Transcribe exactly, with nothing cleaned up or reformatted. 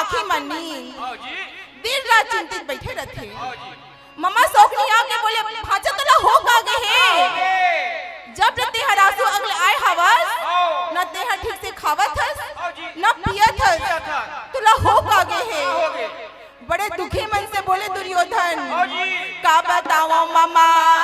आँखी म नींद, दिन रात चिंतित बइठे रथे। ममा सौकनी आके बोले, "भांचा तोला हो का गे हे? जब ले तेंहर आंसू अगले आए हवस, न तेंहर ठीक से खावत हस, न पियत हस, तोला हो का गे हे?" बड़े दुखी मन से बोले दुर्योधन, "का बतावं ममा,